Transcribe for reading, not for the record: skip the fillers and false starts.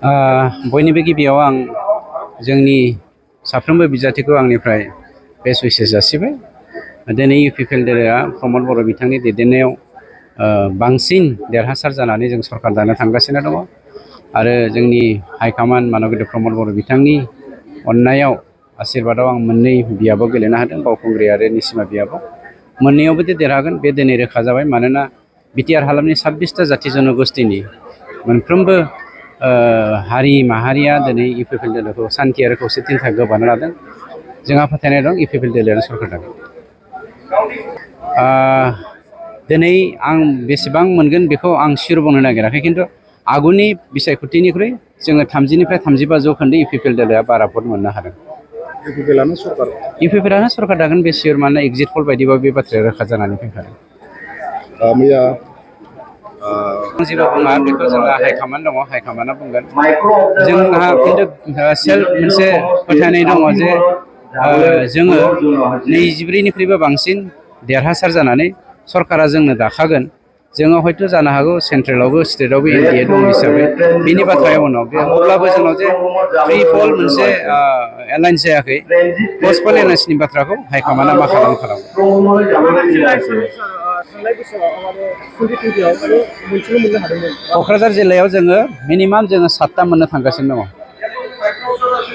बयनिबो गिबियाव आं जोंनि साफ्रोमबो बिजाथिखौ आंनिफ्राय बेस्ट उइसेस जासिबाय। दिनै UPPLA प्रमद बर' बिथांनि दैदेननायाव बांसिन देरहासार जानानै जों सरकार दानो थांगासिनो दङ आरो जोंनि हाइकमान्ड मानगोदै प्रमद बर' बिथांनि अननायाव आशीर्बादाव आं मोननै बियाबाव गेलेनो हादों, बावखुंग्रि आरो निसिमा बियाबाव। मोननैयावबो देरहागोन बे दिनै रोखा जाबाय, मानोना बिटिआर हालामनि 26टा जाथि जनगोष्ठीनि मोनफ्रोमबो हारि माहारिया दिनै UPPLAखौ सान्थि आरो खौसेथिनि थाखाय गोबानो लादों। जोंहा फोथायनाय दं UPPLAनो सरकार दागोन। दिनै आं बेसेबां मोनगोन बेखौ आं सियर बुंनो नागिराखै, खिन्थु आगुनि बिसायख'थिनिख्रुइ जोङो 30निफ्राय 35 जौखोन्दो UPPLAया बारा भट मोननो हादों। UPPLAनो सरकार दागोन बे सियर, मानोना एग्जिट पल बायदिबा बे बाथ्राया रोखा जानानै फैखादों। जेबो बुङा, बेखौ जोंहा हाइकमान्ड दङ, हाइकमान्डआ बुंगोन। जोंहा खिन्थु सेल्फ मोनसे फोथायनाय दङ जे जोङो 24निख्रुइबो बांसिन देरहासार जानानै सरकारा जोंनो दाखागोन। जोङो हयथ' जानो हागौ सेन्ट्रेलावबो स्टेटआवबो NDA दं हिसाबै बिनि बाथ्राया उनाव बे, अब्लाबो जोंनाव जे फ्रि फल मोनसे एलायन्स जायाखै। पस्ट पल एलायन्सनि बाथ्राखौ हाइकमान्डआ मा खालामो। क'क्राझार जिल्लायाव जोङो मिनिमाम 7टा मोननो थांगासिनो दङ।